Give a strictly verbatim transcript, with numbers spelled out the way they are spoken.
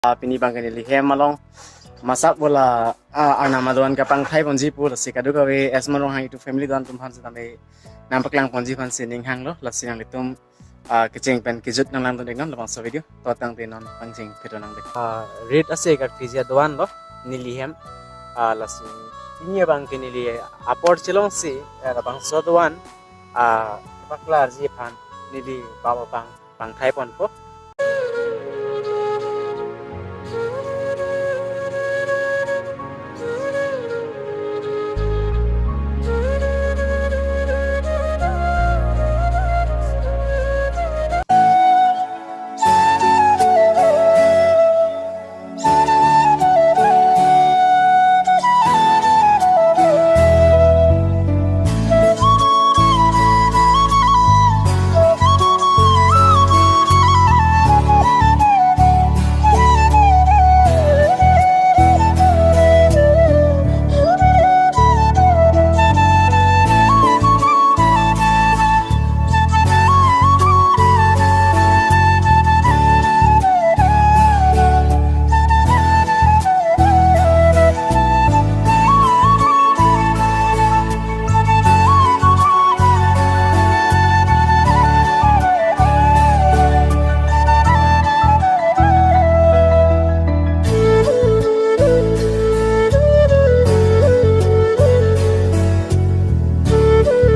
Ah, pini abang ke neli hem along masap bola, ah, arnam aduan kapangthai ponji pu, lasi kadokave S Maronghang YouTube family aduan atum aphan setame nangpaklang ponji aphan si ning hanglo, lasi nanglitum, ah, kecheng pen kejut nanglang dun iknon labangso video. To tangte non pangcheng pheto nang dek. Ah, rit ase karpiji aduan lo neli hem. Ah, lasi pini abang ke neli apor chelongsi, ah, labangso aduan, ah, paklarji aphan neli baba abang pangthai ponpo.